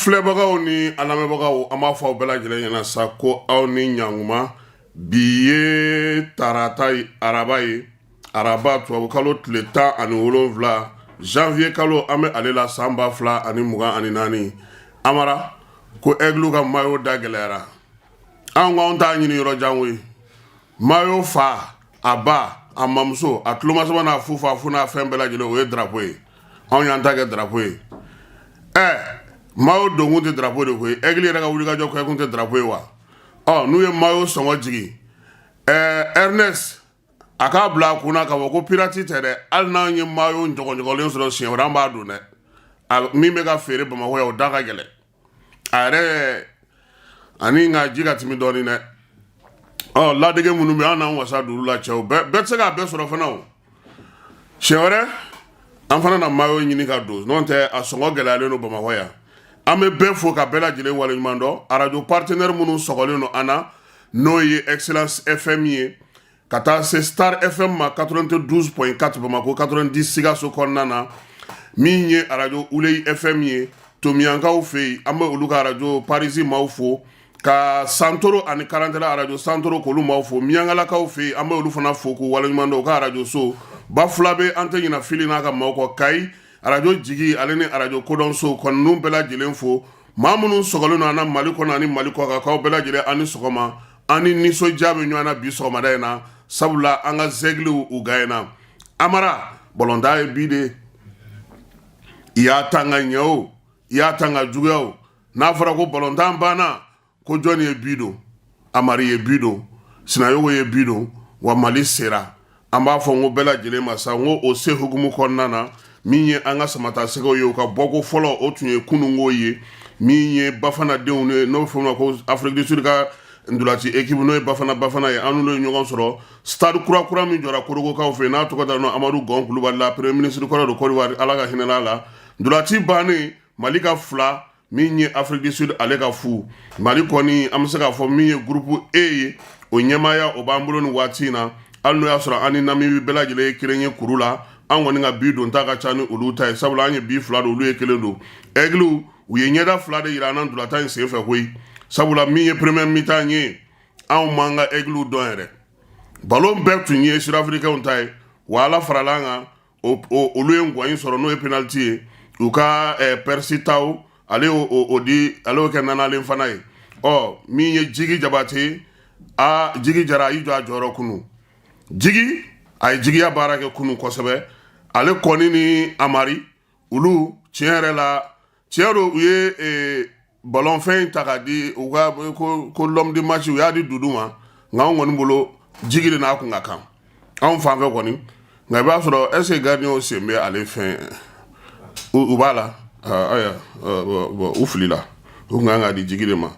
filɛbagaw ni an lamɛnbagaw, an b'a fɔ aw bɛɛ lajɛlen ɲɛna sa ko aw ni ɲankuma. Bi ye tarata ye, araba ye, araba tubabukalo tile 17, janvier kalo, an bɛ ale la san 2024. Amara ko Aigle ka maillot da gɛlɛyara. An ko anw t'a ɲini yɔrɔ jan koyi. Maillot fa, a ba, a mamuso, a tulomasama n'a fufa fu n'a fɛn bɛɛ lajɛlen, o ye drapeau ye. Anw y'an ta kɛ drapeau ye. Ɛ, maillot donkun tɛ drapeau de koyi. Aigle yɛrɛ ka wulikajɔ kɛkun tɛ drapeau ye wa? Ɔ, n'u ye maillot sɔngɔ jigin, ɛɛ, Ernest a k'a bila a kunna k'a fɔ ko pirate tɛ dɛ. Hali n'an ye maillot ɲɔgɔnɲɔgɔnlen sɔrɔ siɲɛ wɛrɛ, an b'a don dɛ. A min bɛ ka feere Bamakɔ yan, o da ka gɛlɛn a yɛrɛ ani nka ji ka timi dɔɔnin dɛ. Ɔ, ladege minnu bɛ an n'an wasa don olu la, cɛw bɛɛ bɛɛ tɛ se k'a bɛɛ sɔrɔ fana. O siɲɛ wɛrɛ, an fana na maillot ɲini ka don, n'o tɛ a sɔngɔ gɛlɛyalen don Bamakɔ yan. An bɛ bɛɛ fo ka bɛɛ lajɛlen waleɲuman dɔn. Arajo partenaire minnu sɔgɔlen don an na, n'o ye Excellence FM ye, ka taa se Star FM ma 92.4 Bamakɔ, 90 Sikaso kɔnɔna na, min ye arajo Uleyi FM ye Tomiyankaw fɛ yen, an bɛ olu ka arajo Parisi maaw fo, ka Santoro ani Karantela arajo Santoro k'olu maaw fo. Miyankalakaw fɛ yen, an bɛ olu fana fo k'u waleɲuman dɔn, u ka arajo so Bafulabe. An tɛ ɲina fili n'a ka maaw kɔ. Kayi arajo Jigi, ale ni arajo Kodɔnso kɔni bɛɛ lajɛlen fo. Maa minnu sɔgɔlen don an na Mali kɔnɔ ani Mali kɔ kan, k'aw bɛɛ lajɛlen ani sɔgɔma. An ni nisɔndiya bɛ ɲɔgɔn na bi sɔgɔmada in na, sabula an ka Aiglew u gagnera. Amara, balontan ye bi de, i y'a tan ka ɲɛ o, i y'a tan ka juguya o, n'a fɔra ko balontan banna, ko jɔnni ye bi don? Amari ye bi don, Sinayogo ye bi don, wa Mali sera. An b'a fɔ n ko bɛɛ lajɛlen ma sa, n ko o se hukumu kɔnɔna na, min ye an ka samatasɛgɛw ye, u ka bɔko fɔlɔ, o tun ye kununko ye. Min ye Bafana denw ye, n'o fɔ ma ko Afrique du Sud ka ntolaci équipe, n'o ye Bafana Bafana ye, an n'olu ye ɲɔgɔn sɔrɔ stade kura kura min jɔra Korogokaw fɛ, n'a tɔgɔ da Amadu Gɔn Kulubali la, premier ministre kɔrɔ don Côte d'Ivoire, Ala ka hinɛ la. Ntolaci bannen, Mali ka 2, min ye Afrique du Sud ale ka 0. Mali kɔni, an bɛ se k'a fɔ min ye groupe E ye, o ɲɛmaaya o b'an bolo nin waati in na. Hali n'o y'a sɔrɔ an ni Namibie bɛɛ lajɛlen ye kelen ye kuru la, an kɔni ka bi don ta ka ca ni olu ta ye, sabula an ye bi 2 don, olu ye kelen don. Aiglew, u ye ɲɛda 2 de yira an na ntolatan in senfɛ koyi, sabula min ye première mi-temps ye, anw m'an ka Aiglew dɔn yɛrɛ. Ballon bɛɛ tun ye Sud-Africains ta ye, wa Ala farala an kan, olu ye ngɔyin sɔrɔ, n'o ye penalty ye. U ka Percy Tau, ale y'o di, ale y'o kɛ nanalen fana ye. Ɔ, min ye Jigi Jabate, a Jigi Jara, a y'i jɔ a jɔyɔrɔ kunu. Jigi a ye jigiya baara kɛ kunu kosɛbɛ. Ale kɔni ni Amari, olu tiɲɛ yɛrɛ la, tiɲɛ don, u ye ballon fɛn in ta ka di u ka ko l'homme du match, u y'a di Dudu ma. Nka anw kɔni bolo, Jigi de n'a kun ka kan anw fan fɛ kɔni. Nka i b'a sɔrɔ, est ce que gardien sen bɛ ale fɛn u b'a la? Ayiwa, u filila, u kun kan k'a di Jigi de ma.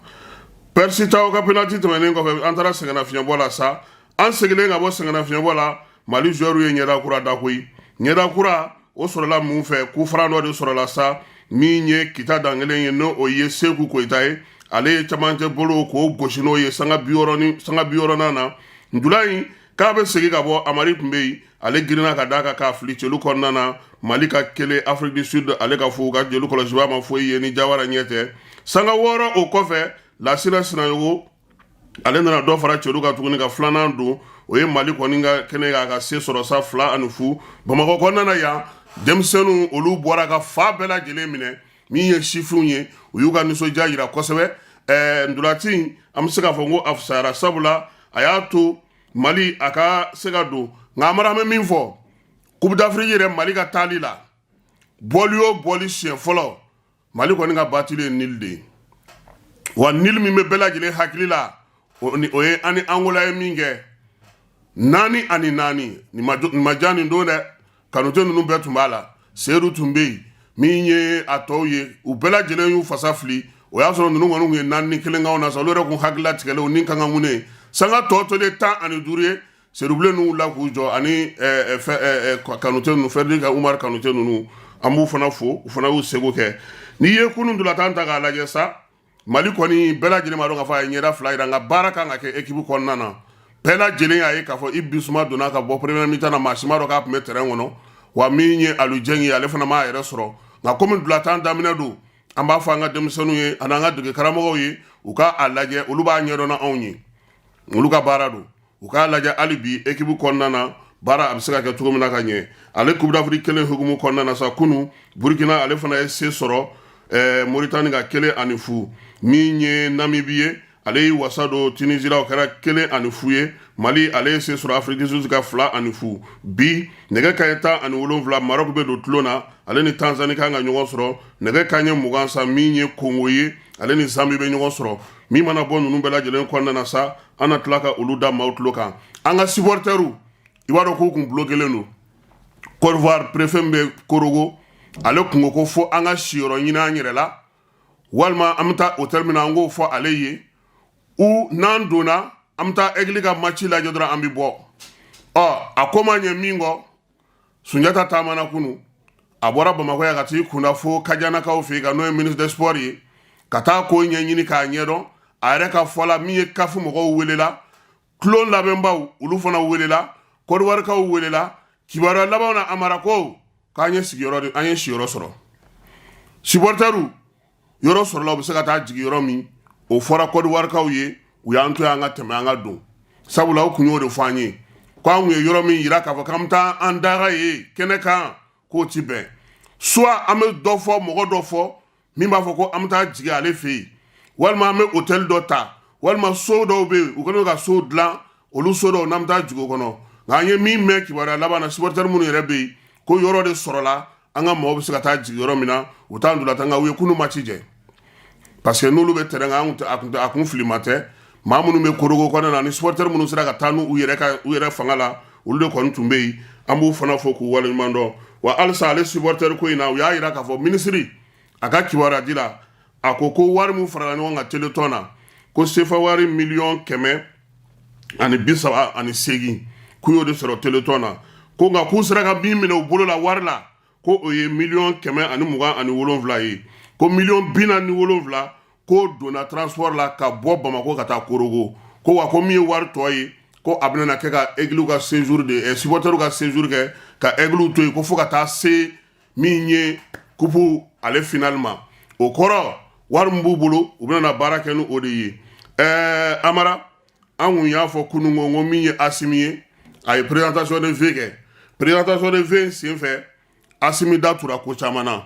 Percy Tau ka penalty tɛmɛnen kɔfɛ, an taara sɛgɛnnafiɲɛbɔ la sa. An seginnen ka bɔ sɛgɛnnafiɲɛbɔ la, Mali joueur ye ɲɛda kura da koyi. Ɲɛda kura o sɔrɔla mun fɛ? Coup franc dɔ de sɔrɔla sa. Min ye kita dan kelen ye, n'o ye Seku Koyita ye, ale ye camancɛ bolo k'o gosi, n'o ye sanga 60 ni sanga 60nan na. Ntula in k'a bɛ segin ka bɔ, Amari tun bɛ yen, ale girinna ka d'a kan k'a fili celu kɔnɔna na. Mali ka 1, Afrique du Sud ale ka 0. Ka jeli kɔlɔsibaa ma foyi ye ni Jawara ɲɛ tɛ. Sanga 6 o kɔfɛ, Lasina Sinayogo, ale nana dɔ fara celu ka tuguni ka filanan don. O ye Mali kɔni ka kɛnɛ k'a ka se sɔrɔ sa, 2-0. Bamakɔ kɔnɔna na yan, denmisɛnninw olu bɔra ka fa bɛɛ lajɛlen minɛ. Min ye sifinw ye, u y'u ka nisɔndiya yira kosɛbɛ. Ɛɛ, ntolaci, an bɛ se k'a fɔ n ko a fisayara, sabula a y'a to Mali a ka se ka don. Nka Amara, an bɛ min fɔ Coupe d'Afrique yɛrɛ, Mali ka taali la, bɔli o bɔli, siɲɛ fɔlɔ Mali kɔni ka batili ye nul de ye. Wa nul min bɛ bɛɛ lajɛlen hakili la, o ye ani Angola ye min kɛ 4-4. Nin ma diya nin don dɛ. Kanute ninnu bɛɛ tun b'a la, Seyidu tun bɛ yen, min ye a tɔw ye, u bɛɛ lajɛlen y'u fasa fili. O y'a sɔrɔ ninnu kɔni tun ye 4-1 k'anw na sa. Olu yɛrɛ kun hakilila tigɛlen ni kan ka mun ye. Sanga tɔ tolen 15 ye, Seyidubilen ninnu wulila k'u jɔ ani Kanute ninnu, Fɛrɛdi ka Umar Kanute ninnu, an b'u fana fo, u fana y'u seko kɛ. N'i ye kunun ntolatan ta k'a lajɛ sa, Mali kɔni, bɛɛ lajɛlen b'a dɔn k'a fɔ a ye ɲɛda 2 yira, nka baara kan ka kɛ équipe kɔnɔna na. Bɛɛ lajɛlen y'a ye k'a fɔ Yves Bissouma donna ka bɔ première mi-temps na, maa si m'a dɔn k'a tun bɛ terrain kɔnɔ. Wa min ye Aliou Dieng ye, ale fana m'a yɛrɛ sɔrɔ. Nka komi ntolatan daminɛ don, An b'a fɔ an ka denmisɛnninw ye ani an ka dege karamɔgɔw ye, u ka a lajɛ, olu b'a ɲɛdɔn anw ye, olu ka baara don. U k'a lajɛ hali bi équipe kɔnɔna na, baara a bɛ se ka kɛ cogo min na ka ɲɛ. Ale Coupe d'Afrique kelen hukumu kɔnɔna na sa, kunun Burkina ale fana ye se sɔrɔ Mauritanie kan 1-0. Min ye Namibie ye, ale y'i wasa don Tunisie la, o kɛra 1-0 ye. Mali ale ye se sɔrɔ Afrique du Sud kan 2-0. Bi nɛgɛ kanɲɛ 17, Maroc bɛ don tulon na, ale ni Tanzanie kan ka ɲɔgɔn sɔrɔ. Nɛgɛ kanɲɛ 20 sa, min ye Congo ye, ale ni Zambie bɛ ɲɔgɔn sɔrɔ. Min mana bɔ ninnu bɛɛ lajɛlen kɔnɔna na sa, an na tila ka olu da maaw tulo kan. An ka supporters, i b'a dɔn k'u kun bloquélen don Côte d'Ivoire. Préfet min bɛ Korogo, ale kun ko ko fo an ka siyɔrɔ ɲini an yɛrɛ la, walima an bɛ taa hôtel min na, an k'o fɔ ale ye, ou n'an donna, an bɛ taa Aigle ka match lajɛ dɔrɔn, an bɛ bɔ. Ɔ, a ko ma ɲɛ min kɔ, Sunjata taamana kunu, a bɔra Bamakɔ yan ka t'i kunda fo Kajanakaw fɛ yen ka n'o ye ministre des sports ye, ka taa ko ɲɛɲini k'a ɲɛdɔn. A yɛrɛ ka fɔ la, min ye CAF mɔgɔw welela, tulon labɛnbaw olu fana welela, Kɔdiwarikaw welela. Kibaruya labanw na, Amara ko k'an ye sigiyɔrɔ de, an ye siyɔrɔ sɔrɔ. Supporters yɔrɔ sɔrɔla, u bɛ se ka taa jigin yɔrɔ min, o fɔra Kɔdiwarikaw ye. U y'an to yen, an ka tɛmɛ, an ka don, sabula u kun y'o de fɔ an ye, ko an kun ye yɔrɔ min yira k'a fɔ k'an bɛ taa an daga ye kɛnɛ kan, k'o ti bɛn. Soit an bɛ dɔ fɔ, mɔgɔ dɔ fɔ min b'a fɔ ko an bɛ taa jigin ale fɛ yen, walima an bɛ hôtel dɔ ta, walima so dɔw bɛ yen, u kɛlen don ka so dilan, olu so dɔw n'an bɛ taa jigin o kɔnɔ. Nka an ye min mɛn kibaruya laban na, supporter minnu yɛrɛ bɛ yen, ko yɔrɔ de sɔrɔla, an ka mɔgɔw bɛ se ka taa jigin yɔrɔ min na, u t'an donna tan. Nka u ye kunun match jɛ, parce que n'olu bɛ terrain kan, a kun filima tɛ. Maa minnu bɛ Korogo kɔnɔna na ni supporter minnu sera ka taa n'u yɛrɛ ka u yɛrɛ fanga la, olu de kɔni tun bɛ yen. An b'u fana fo k'u waleɲuman dɔn. Wa halisa ale supporter ko in na, u y'a jira k'a fɔ minisiri a ka kibaruya di la, a ko ko wari min farala ɲɔgɔn kan Téléthon na, ko sefa wari miliyɔn 138, k'u y'o de sɔrɔ Téléthon na. Ko nka k'u sera ka min minɛ u bolo la wari la, ko o ye miliyɔn 127 ye. Ko miliyɔn 47, k'o donna transport la ka bɔ Bamakɔ ka taa Korogo. Ko wa ko min ye wari tɔ ye, ko a bɛna kɛ ka Aigle ka séjour de supporter ka séjour kɛ ka Aigle to yen, ko fo ka taa se min ye coupe ale finale ma. O kɔrɔ, wari min b'u bolo, u bɛna baara kɛ ni o de ye. Amara, an kun y'a fɔ kunun ko min ye Asimi ye, a ye présentation de vœux kɛ. Présentation de vœux sen fɛ, Asimi da tura ko caman na,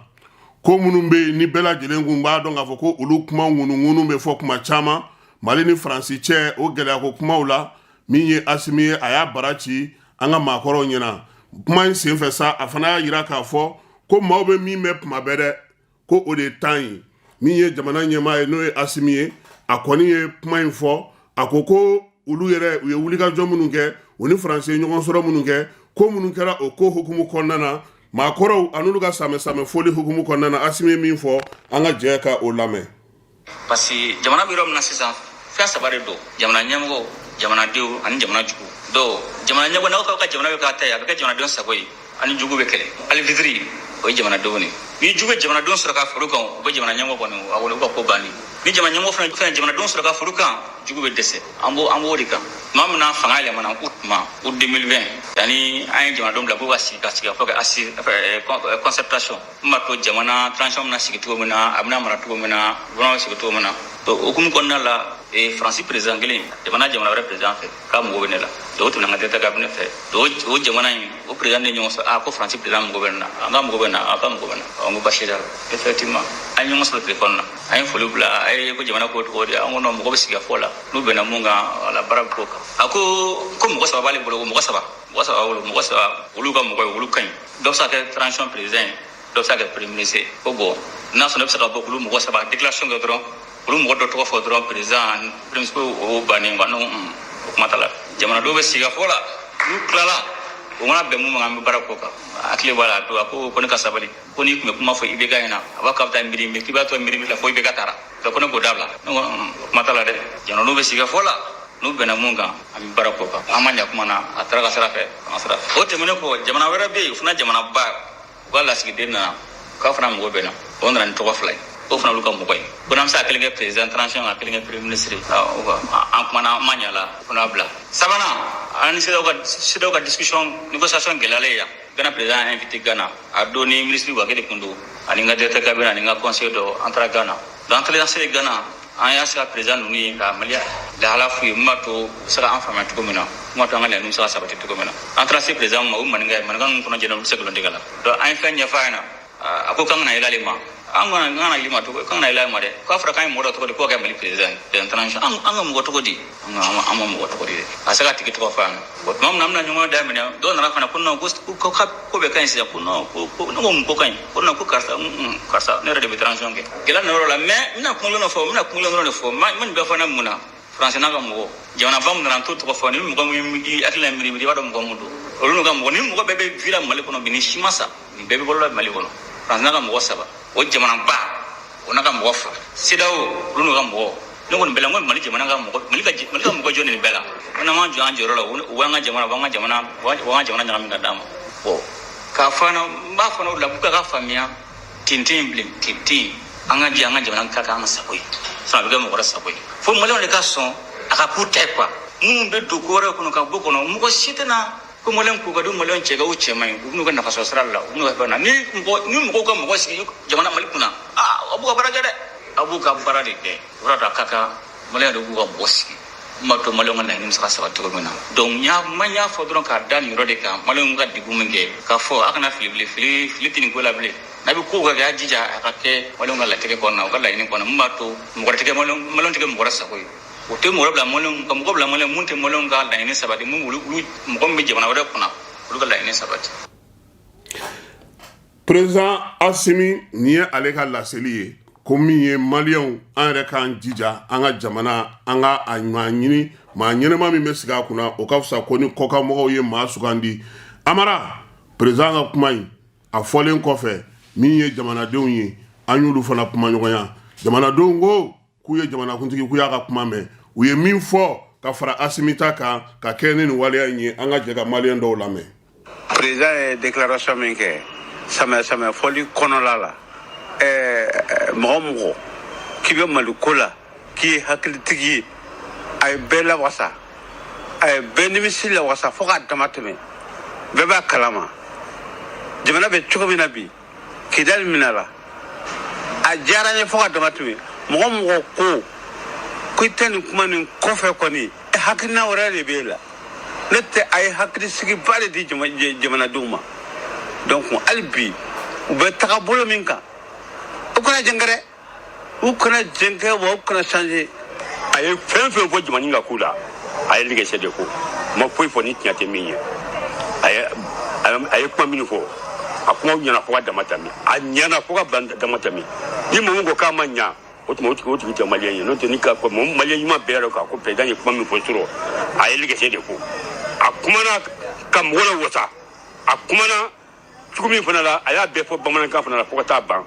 ko minnu bɛ yen ni bɛɛ lajɛlen kun b'a dɔn k'a fɔ ko olu kuma ŋunuŋunu bɛ fɔ kuma caman Mali ni Faransi cɛ, o gɛlɛya ko kumaw la. Min ye Asimi ye, a y'a bara ci an ka maakɔrɔw ɲɛna. Kuma in sen fɛ sa, a fana y'a jira k'a fɔ ko maaw bɛ min mɛn kuma bɛɛ dɛ, ko o de ye tan ye. Min ye jamana ɲɛmaa ye, n'o ye Asimi ye, a kɔni ye kuma in fɔ. A ko ko olu yɛrɛ u ye wulikajɔ minnu kɛ, u ni Faransi ye ɲɔgɔn sɔrɔ minnu kɛ, ko minnu kɛra o ko hukumu kɔnɔna na, maakɔrɔw an'olu ka samɛ samɛ foli hukumu kɔnɔna na, Asimi ye min fɔ, an ka jɛ ka o lamɛn. Parce que jamana bɛ yɔrɔ min na sisan, fɛn saba de don: jamana ɲɛmɔgɔ, jamanadenw ani jamana jugu. Donc jamana ɲɛmɔgɔ, n'aw ka jamana bɛ k'a ta ye, a bɛ kɛ jamanadenw sago ye, ani jugu bɛ kɛlɛ. Alifitiri o ye jamanadenw de. Ni jugu ye jamanadenw sɔrɔ ka foro kan, u bɛ jamana ɲɛmɔgɔ kɔni a wele ka ko banni. Ni jamana ɲɛmɔgɔ fana jamanadenw sɔrɔ ka foro kan, jugu bɛ dɛsɛ. An b'o de kan. Tuma min na fanga yɛlɛmana, u tuma o 2020 yanni, an ye jamanadenw bila k'u ka sigi ka fɔ kɛ assises concertation min b'a to jamana transition bɛna sigi cogo min na, a bɛna mara cogo min na, gouvernement bɛ sigi cogo min na. Donc o hukumu kɔnɔna la, Faransi président kelen jamana wɛrɛ président fɛ k'a mago bɛ ne la. Donc o tɛmɛna n ka directeur cabinet fɛ. Donc o jamana in, o président ne ɲɔgɔn sɔrɔ, a ko Faransi président mago bɛ ne na, an ka mago bɛ na, a ka mago bɛ na. N ko basi t'a la. Effectivement, an ye ɲɔgɔn sɔrɔ téléphone na, an ye foli bila. A ye ko jamana ko cogo di? An ko non, mɔgɔ bɛ sigi ka fɔ la, n'u bɛnna mun kan, wala baara bɛ k'o kan. A ko mɔgɔ saba b'ale bolo, ko mɔgɔ saba b'ale bolo, mɔgɔ saba, olu ka mɔgɔ ye, olu ka ɲi. Dɔ bɛ se ka kɛ transition président ye, dɔ bɛ se ka kɛ premier ministre ye. Ko bon, n'a sɔnna, e bɛ se ka bɔ k'olu mɔgɔ saba déclaration kɛ dɔrɔn, olu mɔgɔ dɔ tɔgɔ fɔ dɔrɔn, président, premier ministre, o bannen quoi. Non, o kuma t'a la. Jamanadenw bɛ sigi ka fɔ la, n'u tilala, o mana bɛn mun ma, an bɛ baara k'o kan. Hakili b'a la, a don a ko ko ne ka sabali, ko n'i tun bɛ kuma fɔ IBK ɲɛna, a b'a k'a bɛ taa miiri miiri, k'i b'a to miiri miiri la fo IBK taara. Ko ne k'o dabila. Ne ko o kuma t'a la dɛ. Jamanadenw bɛ sigi ka fɔ la, n'u bɛnna mun kan, an bɛ baara k'o kan. An ma ɲɛ kuma na, a taara ka sira fɛ, an ka sira fɛ. O tɛmɛnen kɔ, jamana wɛrɛ bɛ yen, o fana jamanaba, u ka lasigiden nana k'a fana mago bɛ na. O nana ni tɔgɔ fila ye, o fana olu ka mɔgɔ ye, ko n'an bɛ se ka kelen kɛ président transition, ka kelen kɛ premier ministre. An kumana, an ma ɲɛ la, o fana bila. Sabanan, an ni CEDEAO ka discussion, négociation gɛlɛyalen yan. Ghana président y'an invité Ghana. A don ni ministre Wagué de tun don, ani n ka directeur cabinet, ani n ka conseiller dɔ, an taara Ghana. Donc an taara se Ghana, an y'a se ka président ninnu ye ka Mali lahala f'u ye, mun b'a to u bɛ se ka an faamuya cogo min na, mun b'a to an ka laɲiniw bɛ se ka sabati cogo min na. An taara se président ma, o maninka ye, maninka ninnu kɔnɔ jɛlen, olu tɛ se nkalon tigɛ la. Donc an ye fɛn ɲɛfɔ a ɲɛna, a ko k'an kana yɛlɛ ale ma. An kana yɛlɛ ma cogo, k'an kana yɛlɛ a ma dɛ. K'a fɔra k'an ye mɔgɔ dɔ tɔgɔ di k'o kɛ Mali président ye, président transition. An ka mɔgɔ tɔgɔ di, an ma mɔgɔ tɔgɔ di dɛ. A se ka tigi tɔgɔ fɔ an ɲɛna. Bon, tuma min na an bɛna ɲɔgɔn daminɛ, dɔw nana fana ko non, ko bɛɛ ka ɲi sisan, ko non, ko ne ko mun ko ka ɲi, ko non, ko karisa, karisa, ne yɛrɛ de bɛ transition kɛ. Gɛlɛya nana yɔrɔ la, mais n bɛna kuma dɔ fɔ, n bɛna kuma dɔrɔn de fɔ. N ma nin bɛɛ fɔ ne mun na? Faransi n'a ka mɔgɔ, jamanaba min nana, n t'o tɔgɔ fɔ. Ni mɔgɔ min i hakili la miiri miiri, i b'a dɔn mɔgɔ mun don. Olu n'u ka mɔgɔ, ni mɔgɔ bɛɛ bɛ vila Mali kɔnɔ bi, ni si ma sa, nin bɛɛ bɛ bolola Mali kɔnɔ. Faransi n'a ka mɔgɔ saba, o jamanaba o n'a ka mɔgɔ fila, CEDEAO olu n'u ka mɔgɔ. Ne kɔni bɛɛ la, n ko Mali jamana ka mɔgɔ, Mali ka mɔgɔ jɔn nin bɛɛ la? Ko n'an m'an jɔ an jɔyɔrɔ la, u b'an ka jamana, u b'an ka jamana ɲagami ka d'an ma. Bon, k'a fɔ an n b'a fɔ o la pour que a ka faamuya, ten tɛ yen bilen, ten tɛ yen. An ka jɛ an ka jamana ka kɛ an ka sago ye, sinon a bɛ kɛ mɔgɔ wɛrɛ sago ye. Fo maliyɛnw de ka sɔn a ka k'u ta ye quoi. Minnu bɛ don ko wɛrɛ kɔnɔ ka bɔ kɔnɔ, mɔgɔ si tɛna ko maliyɛn ko ka di maliyɛn cɛ ka o cɛ man ɲi. U bɛn'u ka nafa sɔrɔ sira la, u bɛn'u ka fɛn na. Ni mɔgɔw ka mɔgɔ sigi jamana Mali kunna, aa, aw b'u ka baara kɛ dɛ, aw b'u ka baara de kɛ. O de a ka kan maliyɛn de b'u ka mɔgɔ sigi n b'a to maliyɛnw ka laɲini bɛ se ka sabati cogo min na. Donc n y'a ma, n y'a fɔ dɔrɔn k'a da nin yɔrɔ de kan, maliyɛnw ka degun min kɛ, k'a fɔ a kana fili bilen, fili fili tɛ nin ko la bilen. N'a bɛ kow ka kɛ, a jija a ka kɛ maliyɛnw ka latigɛ kɔnɔna, u ka laɲini kɔnɔ, mun b'a to mɔgɔ wɛrɛ tɛ kɛ maliyɛnw tɛ kɛ mɔgɔ wɛrɛ sago ye. O tɛ mɔgɔ bila maliyɛnw ka mɔgɔ bila maliyɛn mun tɛ maliyɛnw ka laɲini sabati, mun olu mɔgɔ min bɛ jamana wɛrɛ kunna, olu ka laɲini sabati. Président Assimi, nin ye ale ka laseli ye ko min ye maliyɛnw, an yɛrɛ k'an jija an ka jamana, an ka a maa ɲini, maa ɲɛnɛma min bɛ sigi a kunna, o ka fisa ko ni kɔkanmɔgɔw ye maa sugandi. Amara, président ka kuma in a fɔlen kɔfɛ, min ye jamanadenw ye, an y'olu fana kuma ɲɔgɔnya. Jamanadenw ko k'u ye jamanakuntigi, k'u y'a ka kuma mɛn, u ye min fɔ ka fara Assimi ta kan ka kɛ ni nin waleya in ye. An ka jɛ ka maliyɛn dɔw lamɛn. Président ye déclaration min kɛ samiya samiya fɔli kɔnɔla la, mɔgɔ mɔgɔ k'i bɛ Mali ko la, k'i ye hakilitigi ye, a ye bɛɛ lawasa, a ye bɛɛ nimisi lawasa fo k'a dama tɛmɛ. Bɛɛ b'a kalama jamana bɛ cogo min na bi, Kidali minɛ la, a diyara n ye fo ka dama tɛmɛ. Mɔgɔ mɔgɔ ko i tɛ nin kuma nin kɔfɛ kɔni, hakilina wɛrɛ de b'e la. Ne tɛ, a ye hakilisigiba de di jamanadenw ma. Donc hali bi u bɛ taga bolo min kan, u kana jɛnkɛ dɛ, u kana jɛnkɛ wa u kana changer. A ye fɛn fɛn fɔ jamana ka ko la, a ye ligɛsɛ de ko ma foyi fɔ ni tiɲɛ tɛ min ye. A ye kuma minnu fɔ, a kumaw ɲɛna fo ka dama tɛmɛ, a ɲɛna fo ka dama tɛmɛ. Ni mɔgɔ min ko k'a ma ɲa, o tuma o tigi tɛ maliyɛn ye. N'o tɛ, ni ka fɔ mɔgɔ maliyɛn ɲuman bɛɛ yɛrɛ k'a ko président ye kuma min fɔ surɔ, a ye ligɛsɛ de ko. A kumana ka mɔgɔ la wasa, a kumana cogo min fana la, a y'a bɛɛ fɔ bamanankan fana la fo ka taa ban.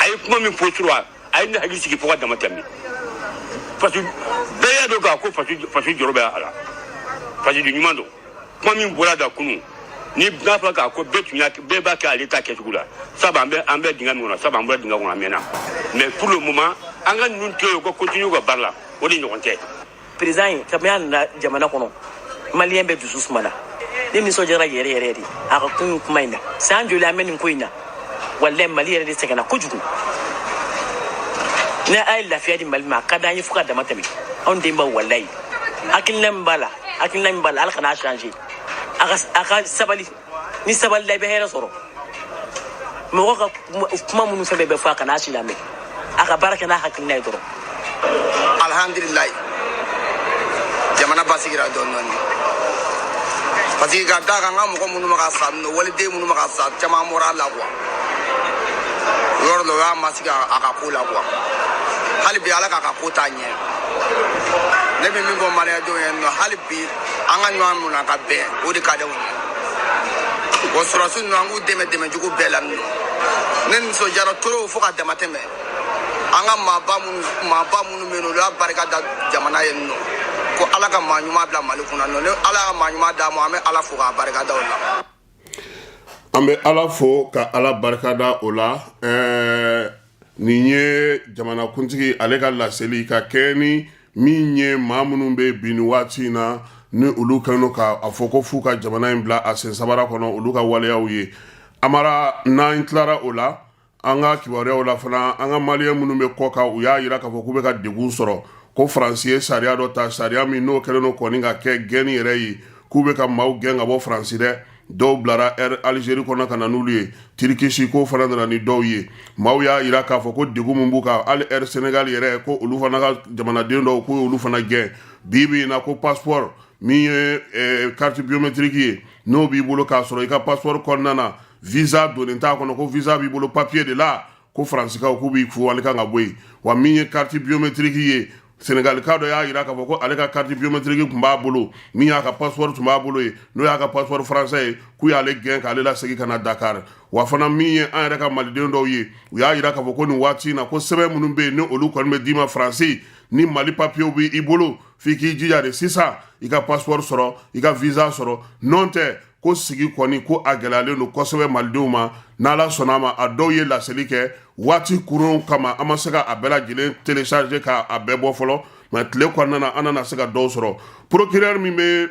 A ye kuma min fɔ surɔ, a ye ne hakili sigi fo ka dama tɛmɛ, parce que bɛɛ y'a dɔn k'a ko faso jɔrɔ bɛ a la, faso ɲuman don. Kuma min bɔra da kunun ni n'a fɔra k'a ko bɛɛ tun y'a bɛɛ b'a kɛ ale ta kɛcogo la, sabu an bɛ dingɛ min kɔnɔ, sabu an bɔra dingɛ kɔnɔ a mɛnna. Mais pour le moment, an ka ninnu to yen, u ka continuer u ka baara la, o de ɲɔgɔn tɛ. Président in, kabini a nana jamana kɔnɔ, maliyɛn bɛɛ dusu sumana. Ne nisɔndiyara yɛrɛ yɛrɛ de a ka kun kuma in na. San joli an bɛ nin ko in na? Walayi, Mali yɛrɛ de sɛgɛnna kojugu. Ni a ye lafiya di Mali ma, a ka d'an ye fo ka dama tɛmɛ. Anw denbaw, walayi, hakilina min b'a la, hakilina min b'a la, ala kan'a changer. A ka sabali, ni sabali la, i bɛ hɛrɛ sɔrɔ. Mɔgɔ ka kuma minnu fɛn bɛɛ bɛ fɔ, a kana si lamɛn, a ka baara kɛ n'a hakilina ye dɔrɔn. Alhamdulilayi, jamana basigira dɔɔni dɔɔni, parce que ka da kan, n ka mɔgɔ minnu bɛ ka sa nɔ, waliden minnu bɛ ka sa, caman bɔra a la quoi. O yɔrɔ la, o y'a masigi a ka ko la quoi. Hali bi, ala k'a ka ko taa ɲɛ. Ne bɛ min fɔ maliyɛndenw ye nɔ, hali bi an ka ɲɔgɔn minɛ ka bɛn, o de ka di anw ye. Wa sɔrɔdasi ninnu, an k'u dɛmɛ dɛmɛjugu bɛɛ la nɔ. Ne nisɔndiyara trop fo ka dama tɛmɛ. An ka maaba minnu bɛ yen nɔ, olu y'a barika da jamana ye nɔ, ko ala ka maa ɲuman bila Mali kunna nɔ. Ni ala ka maa ɲuman d'a ma, an bɛ ala fo k'a barika da o la. An bɛ ala fo ka ala barikada o la. Nin ye jamanakuntigi ale ka laseli ka kɛ ni min ye maa minnu bɛ bi nin waati in na. ni olu kɛlen don k'a fɔ ko f'u ka jamana in bila a sen sabara kɔnɔ olu ka waleyaw ye. Amara, n'an tilara o la, an ka kibaruyaw la fana, an ka maliyɛn minnu bɛ kɔ kan, u y'a jira k'a fɔ k'u bɛ ka degun sɔrɔ, ko Faransi ye sariya dɔ ta, sariya min n'o kɛlen don kɔni ka kɛ gɛnni yɛrɛ ye, k'u bɛ ka maaw gɛn ka bɔ Faransi dɛ. Dɔw bilara Air Algérie kɔnɔ ka na n'olu ye, Turquie k'o fana nana ni dɔw ye. Maaw y'a jira k'a fɔ ko degun min b'u kan, hali Air Sénégal yɛrɛ, ko olu fana ka jamanaden dɔw, k'u y'olu fana gɛn. Bi bi in na, ko passeport min ye carte biométrique ye, n'o b'i bolo k'a sɔrɔ i ka passeport kɔnɔna na visa donnen t'a kɔnɔ, ko visa b'i bolo papier de la, ko Faransikaw k'u b'i wali kan ka bɔ yen. Wa min ye carte biométrique ye, Senegalika dɔ y'a jira k'a fɔ ko ale ka carte biométrique tun b'a bolo, min y'a ka passeport tun b'a bolo ye, n'o y'a ka passeport français ye, k'u y'ale gɛn k'ale lasegin ka na Dakar. Wa fana min ye an yɛrɛ ka maliden dɔw ye, u y'a jira k'a fɔ ko nin waati in na, ko sɛbɛn minnu bɛ yen ni olu kɔni bɛ d'i ma Faransi, ni Mali papiyew b'i bolo, f'i k'i jija de sisan i ka passeport sɔrɔ, i ka visa sɔrɔ, n'o tɛ ko sigi kɔni ko a gɛlɛyalen don kosɛbɛ malidenw ma. N'Ala sɔnna a ma, a dɔw ye laseli kɛ waati kurun kama, an ma se ka a bɛɛ lajɛlen télécharger k'a bɛɛ bɔ fɔlɔ, mais tile kɔnɔna na, an nana se ka dɔw sɔrɔ. Procureur min bɛ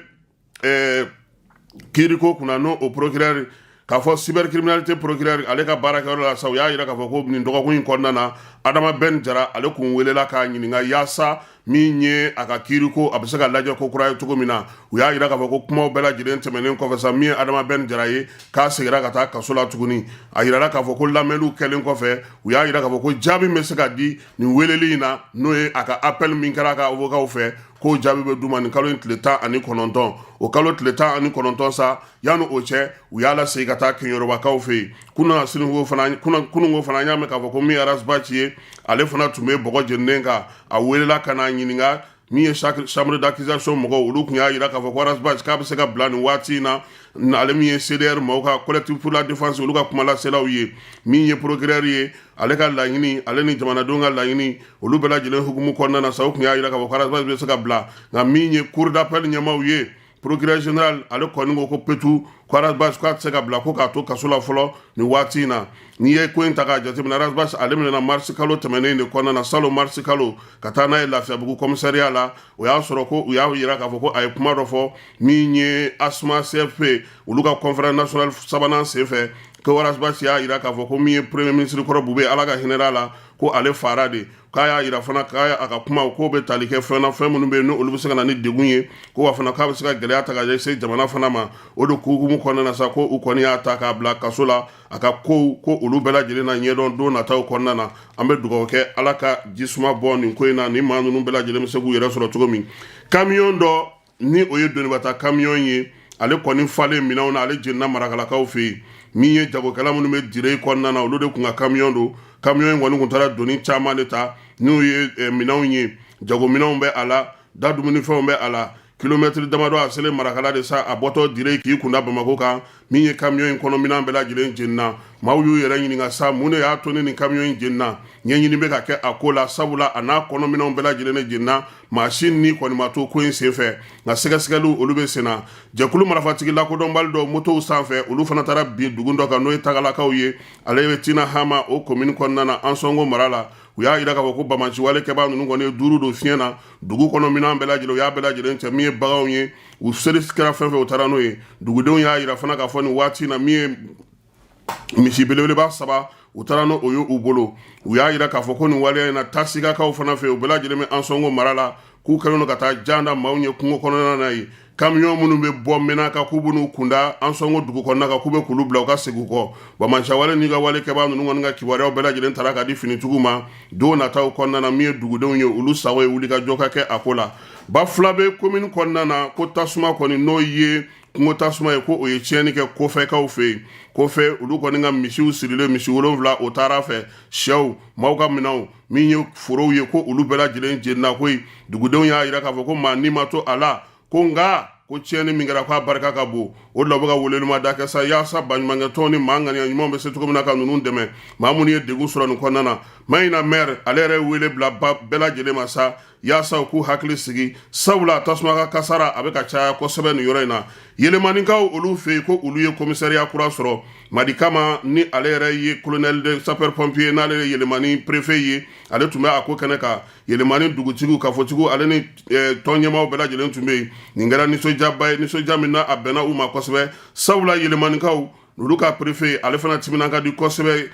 kiiriko kunna, n'o o procureur k'a fɔ cybercriminalité procureur, ale ka baarakɛyɔrɔ la sa, u y'a jira k'a fɔ ko nin dɔgɔkun in kɔnɔna na, Adama Ben Jara, ale kun welela k'a ɲininka yaasa min ye a ka kiiriko a bɛ se ka lajɛ ko kura ye cogo min na. U y'a jira k'a fɔ ko kumaw bɛɛ lajɛlen tɛmɛnen kɔfɛ sa, min ye Adama Ben Jara ye, k'a seginna ka taa kaso la tuguni. A yirala k'a fɔ ko lamɛnniw kɛlen kɔfɛ, u y'a jira k'a fɔ ko jaabi bɛ se ka di nin weleli in na, n'o ye a ka appel min kɛra a ka avocat fɛ, k'o jaabi bɛ d'u ma nin kalo in tile 19. O kalo tile 19 sa, yanni o cɛ, u y'a lasegin ka taa Keɲerobakaw fɛ yen. Kunun fana, kununko fana, an y'a mɛn k'a fɔ ko min ye Ras Bath ye, ale fana tun bɛ bɔgɔ jeninen kan. A welela ka n'a ɲininka. Min ye chambre d'accusation mɔgɔw, olu tun y'a jira k'a fɔ ko Ras Bath k'a bɛ se ka bila nin waati in na. Ale min ye CDR maaw ka Collectif pour la défense, olu ka kumalaselaw ye, min ye procureur ye, ale ka laɲini, ale ni jamanadenw ka laɲini, olu bɛɛ lajɛlen hukumu kɔnɔna na sa, u tun y'a jira k'a fɔ ko Ras Bath bɛ se ka bila. Nka min ye cour d'appel ɲɛmaaw ye, procureur général, ale kɔni ko ko petu, ko Ras Bath k'a tɛ se ka bila, ko k'a to kaso la fɔlɔ nin waati in na. N'i ye ko in ta k'a jateminɛ, Ras Bath, ale minɛna marisi kalo tɛmɛnen de kɔnɔna na, salon marisi kalo, ka taa n'a ye Lafiyabugu commissariat la. O y'a sɔrɔ ko u y'a jira k'a fɔ ko a ye kuma dɔ fɔ min ye ASMA CFP olu ka conférence nationale sabanan senfɛ, ko Ras Bath y'a jira k'a fɔ ko min ye premier ministre kɔrɔ Bube, Ala ka hinɛ a la, ko ale fara de. K'a y'a jira fana k'a a ka kuma k'o bɛ tali kɛ fɛn na, fɛn minnu bɛ yen n'olu bɛ se ka na ni degun ye, ko wa fana k'a bɛ se ka gɛlɛya ta ka se jamana fana ma. O de hukumu kɔnɔna na sa, ko u kɔni y'a ta k'a bila kaso la. A ka kow ko olu bɛɛ lajɛlen na ɲɛdɔn don nataw kɔnɔna na. An bɛ dugawu kɛ, Ala ka jisuma bɔ nin ko in na, ni maa ninnu bɛɛ lajɛlen bɛ se k'u yɛrɛ sɔrɔ cogo min. Kamiyɔn dɔ ni o ye donibata kamiyɔn ye, ale kɔni falen minɛnw na, ale jenina Marakalakaw fɛ yen. Min ye jagokɛla minnu bɛ Dire kɔnɔna na, olu de tun ka kamiyɔn don. Kamiyɔn in kɔni tun taara doni caman de ta, n'o ye minɛnw ye, jagominɛnw bɛ a la, da dumunifɛnw bɛ a la. Kilomɛtiri damadɔ a selen Marakala de sa, a bɔtɔ Dire k'i kunda Bamakɔ kan, min ye kamiyɔn in kɔnɔ minɛn bɛɛ lajɛlen jenina. Maaw y'u yɛrɛ ɲininka sa, mun de y'a to ni nin kamiyɔn in jenina? Ɲɛɲini bɛ ka kɛ a ko la, sabula a n'a kɔnɔ minɛnw bɛɛ lajɛlen de jenina, maa si ni kɔni ma to ko in senfɛ, nka sɛgɛsɛgɛliw olu bɛ senna. Jɛkulu marifatigi lakodɔnbali dɔ motow sanfɛ, olu fana taara bin dugu dɔ kan, n'o ye Tagalakaw ye, ale bɛ Tina Hama o komini kɔnɔna na, Ansɔngo mara la. U y'a jira k'a fɔ ko banbaanciwale kɛbaa ninnu kɔni ye duuru don fiɲɛ na. Dugu kɔnɔ minɛn bɛɛ lajɛlen, u y'a bɛɛ lajɛlen cɛ, min ye baganw ye, u seli kɛra fɛn fɛn, u taara n'o ye. Dugudenw y'a jira fana k'a fɔ nin waati in na, min ye misi belebeleba saba, u taara n'o ye u bolo. U y'a jira k'a fɔ ko nin waleya in na, Tasigakaw fana fɛ, u bɛɛ lajɛlen bɛ Ansɔngo mara la, k'u kɛlen don ka taa jan da maaw ɲɛ kungo kɔnɔna na yen. Kamiyɔn minnu bɛ bɔ Menaka k'u b'u kunda Ansɔngo dugu kɔnɔna kan, k'u bɛ k'olu bila u ka segin u kɔ. Banbaanciwale n'i ka wale kɛbaa ninnu kɔni ka kibaruyaw bɛɛ lajɛlen taara ka di finitigiw ma don nataw kɔnɔna na. Min ye dugudenw ye, olu sago ye wulikajɔ ka kɛ a ko la. Bafulabe komini kɔnɔna na, ko tasuma kɔni, n'o ye kungo tasuma ye, ko o ye tiɲɛni kɛ Kofɛkaw fɛ yen. Kofɛ, olu kɔni ka misiw sirilen, misi 7, o taara fɛ, sɛw, maaw ka minɛnw, min ye forow ye, ko olu bɛɛ lajɛlen jenina koyi. Dugudenw y'a jira k'a fɔ ko maa ni ma to a la, ko nka ko tiɲɛni min kɛra, k'a barika ka bon. O de la u bɛ ka welewelemada kɛ sa, yaasa baɲumankɛtɔnw ni maa ŋaniya ɲumanw bɛ se cogo min na ka ninnu dɛmɛ, maa minnu ye degun sɔrɔ nin kɔnɔna na. Mahina maire, ale yɛrɛ ye wele bila bɛɛ lajɛlen ma sa. yaasa u k'u hakili sigi, sabula tasuma ka kasara a bɛ ka caya kosɛbɛ nin yɔrɔ in na. Yelimanikaw olu fɛ yen, ko olu ye komisariya kura sɔrɔ. Madi Kama, ni ale yɛrɛ ye colonel de sapeur pompier, n'ale ye Yelimani préfet ye, ale tun bɛ a ko kɛnɛ kan. Yelimani dugutigiw, kafotigiw, ale ni tɔn ɲɛmaaw bɛɛ lajɛlen tun bɛ yen. Nin kɛra nisɔndiyaba ye, nisɔndiya min na a bɛnna u ma kosɛbɛ, sabula Yelimanikaw olu ka préfet, ale fana timinan ka di kosɛbɛ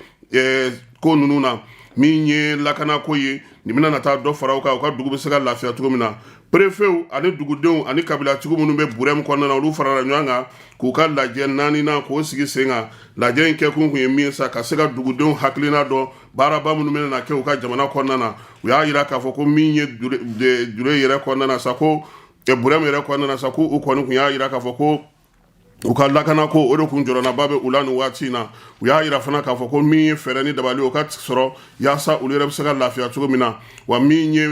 ko ninnu na. Min ye lakanako ye, nin bɛna na taa dɔ fara u kan, u ka dugu bɛ se ka lafiya cogo min na. Préfetw ani dugudenw ani kabilatigiw minnu bɛ Burɛmu kɔnɔna na, olu farala ɲɔgɔn kan k'u ka lajɛ naaninan k'o sigi sen kan. Lajɛ in kɛkun kun ye min ye sa, ka se ka dugudenw hakilina dɔn baaraba minnu bɛna na kɛ u ka jamana kɔnɔna na. U y'a jira k'a fɔ ko min ye Dure yɛrɛ kɔnɔna na sa, ko Burɛmu yɛrɛ kɔnɔna na sa, ko u kɔni kun y'a jira k'a fɔ ko u ka lakanako, o de kun jɔrɔnaba bɛ u la nin waati in na. U y'a jira fana k'a fɔ ko min ye fɛɛrɛ ni dabali, o ka sɔrɔ yaasa olu yɛrɛ bɛ se ka lafiya cogo min na. Wa min ye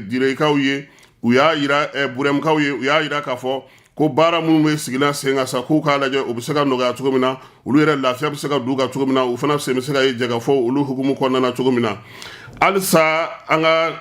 Direkaw ye, u y'a jira, Burɛmukaw ye, u y'a jira k'a fɔ ko baara minnu bɛ sigila sen kan sa, k'u k'a lajɛ u bɛ se ka nɔgɔya cogo min na, olu yɛrɛ lafiya bɛ se ka d'u kan cogo min na, u fana sen bɛ se ka ye jɛkafɔ olu hukumu kɔnɔna na cogo min na. Halisa an ka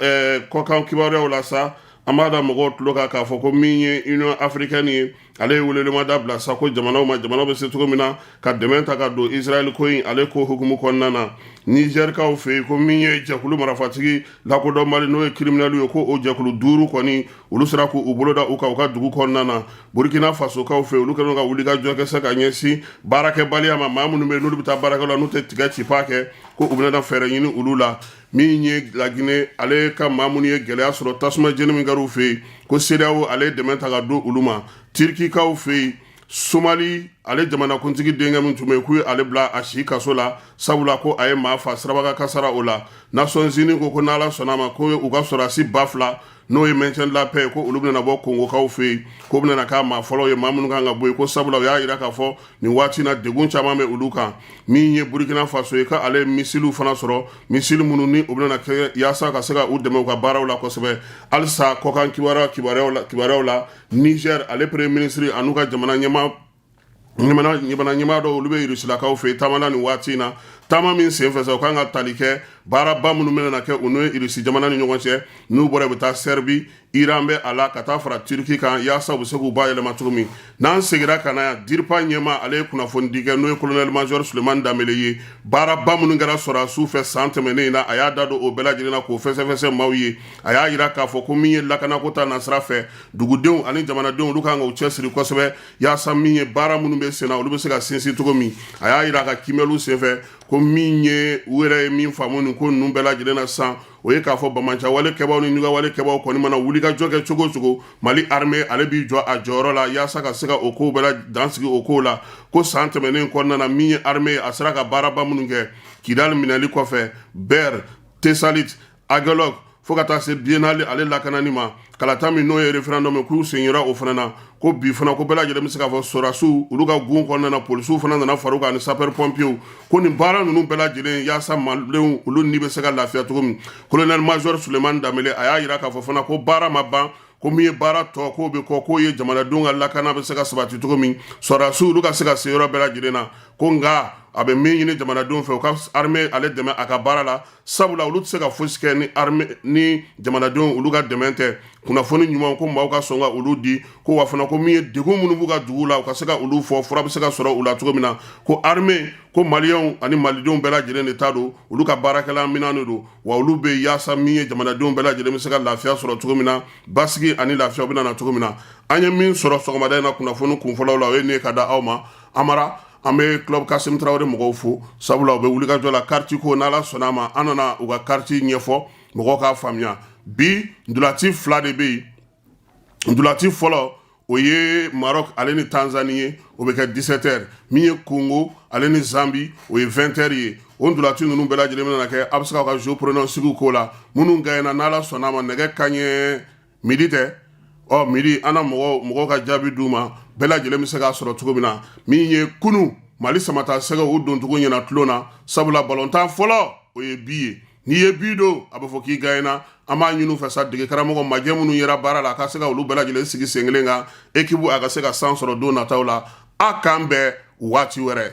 kɔkan kibaruyaw la sa, an b'a da mɔgɔw tulo kan k'a fɔ ko min ye Union africaine ye, ale ye welelemada bila sa ko jamanaw ma, jamanaw bɛ se cogo min na ka dɛmɛ ta ka don Israël ko in ale ko hukumu kɔnɔna na. Nizɛrikaw fɛ yen, ko min ye jɛkulu marafatigi lakodɔnbali, n'o ye criminels ye, ko o jɛkulu duuru kɔni, olu sera k'u bolo da u kan u ka dugu kɔnɔna na. Burkina Fasokaw fɛ, olu kɛlen ka wuli ka jɔ kɛ se ka ɲɛsin baarakɛbaliya ma. Maa minnu bɛ yen n'olu bɛ taa baarakɛ la, n'u tɛ tiga cipa kɛ, ko u bɛna fɛɛrɛ ɲini olu la. Min ye Laginɛ, ale ka maa minnu ye gɛlɛya sɔrɔ tasuma jeni min kɛra u fɛ yen, ko CEDEAO ale ye dɛmɛ ta ka don olu ma. Tirikikaw fɛ yen, Somali ale jamanakuntigi denkɛ min tun bɛ yen, k'u ye ale bila a si kaso la, sabula ko a ye maa fa sirabakan kasara o la. Nations Unies ko n'Ala sɔnna a ma, ko u ka sɔrɔdasi 2000, n'o ye maintien de la paix, ko olu bɛna bɔ Kongokaw fɛ yen, ko bɛna k'a maa fɔlɔ ye, maa minnu kan ka bɔ yen, ko sabula u y'a jira k'a fɔ nin waati na degun caman bɛ olu kan. Min ye Burkina Faso ye, k'ale ye misiliw fana sɔrɔ, misili minnu ni u bɛna kɛ yaasa ka se ka u dɛmɛ u ka baaraw la kosɛbɛ. Halisa kɔkan kibaruyaw la, Niger ale premier ministre an'u ka jamana ɲɛmaa jamana ɲɛmaa dɔw, olu bɛ Irusilakaw fɛ yen taama na nin waati in na. Taama min senfɛ sa, u kan ka tali kɛ baaraba minnu bɛna kɛ u n'o Irusi jamana ni ɲɔgɔn cɛ. N'u bɔra, u bɛ taa Sɛribi, Iran bɛ a la, ka taa fara Turki kan, yaasa u bɛ se k'u bayɛlɛma cogo min. N'an seginna ka na yan, DIRPA ɲɛmaa, ale ye kunnafonidi kɛ, n'o ye colonel major Sulemani Danbele ye. Baaraba minnu kɛra sɔrɔdasiw fɛ san tɛmɛnen in na, a y'a da don o bɛɛ lajɛlen na k'o fɛsɛfɛsɛ maaw ye. A y'a jira k'a fɔ ko min ye lakanako ta nasira fɛ, dugudenw ani jamanadenw, olu kan k'u cɛsiri kosɛbɛ yaasa min ye baara minnu bɛ senna, olu bɛ se ka sinsin cogo min. A y'a jira a ka kiimɛliw senfɛ ko min ye u yɛrɛ ye min faamu nin ko ninnu bɛɛ lajɛlen na sisan, o ye k'a fɔ banbaanciwale kɛbaw ni ɲugawale kɛbaw kɔni mana wuli ka jɔ kɛ cogo o cogo, Mali armée ale b'i jɔ a jɔyɔrɔ la yaasa ka se ka o kow bɛɛ la dansigi o kow la. Ko san tɛmɛnen kɔnɔna na, min ye armée ye, a sera ka baaraba minnu kɛ Kidali minɛli kɔfɛ, Ber, Tesalit, Agelok, fo ka taa se Bienal ale lakanani ma, kalata min n'o ye référendum ye, k'u sen yera o fana na. Ko bi fana, ko bɛɛ lajɛlen bɛ se k'a fɔ sɔrɔdasiw olu ka gun kɔnɔna na, polisiw fana nana fara u kan ani sapeur pompiers, ko nin baara ninnu bɛɛ lajɛlen yaasa malidenw olu ni bɛ se ka lafiya cogo min. Colonel major Sulemani Danbele, a y'a jira k'a fɔ fana ko baara ma ban, ko min ye baara tɔ k'o bɛ kɔ, k'o ye jamanadenw ka lakana bɛ se ka sabati cogo min, sɔrɔdasiw olu ka se ka se yɔrɔ bɛɛ lajɛlen na. Ko nka a bɛ min ɲini jamanadenw fɛ, u ka armée ale dɛmɛ a ka baara la, sabula olu tɛ se ka fosi kɛ ni armée ni jamanadenw olu ka dɛmɛ tɛ. Kunnafoni ɲuman, ko maaw ka sɔn ka olu di, ko wa fana ko min ye degun minnu b'u ka dugu la, u ka se ka olu fɔ, fura bɛ se ka sɔrɔ u la cogo min na. Ko armée, ko maliyɛnw ani malidenw bɛɛ lajɛlen de ta don, olu ka baarakɛla minɛn de don, wa olu bɛ yaasa min ye jamanadenw bɛɛ lajɛlen bɛ se ka lafiya sɔrɔ cogo min na, basigi ani lafiya bɛ na cogo min na. An ye min sɔrɔ sɔgɔmada in na kunnafoni kunfɔlɔw la, o ye nin ye ka da aw ma. Amara, an bɛ club Kasim Tarawele mɔgɔw fo, sabula u bɛ wulikajɔ la carte ko. N'Ala sɔnna a ma, an nana u ka carte ɲɛfɔ mɔgɔw k'a faamuya. Bi ntolaci fila de bɛ yen. Ntolaci fɔlɔ, o ye Maroc ale ni Tanzanie ye, o bɛ kɛ 17 heures. Min ye Congo ale ni Zambie, o ye 20 heures ye. O ntolaci ninnu bɛɛ lajɛlen bɛna kɛ, a bɛ se k'aw ka jeu pronostic k'o la. Minnu gagnera, n'Ala sɔnna a ma, nɛgɛ kanɲɛ midi tɛ ɔ midi, an na mɔgɔw ka jaabi d'u ma, bɛɛ lajɛlen bɛ se k'a sɔrɔ cogo min na. Min ye kunun Mali samata sɛgɛw, u doncogo ɲɛna tulon na, sabula balontan fɔlɔ, o ye bi ye. N'i ye bi don, a bɛ fɔ k'i gagnera. An b'a ɲini u fɛ sa, dege karamɔgɔ majɛ minnu yera baara la, a ka se ka olu bɛɛ lajɛlen sigi sen kelen kan, équipe a ka se ka san sɔrɔ don nataw la. A k'an bɛn waati wɛrɛ.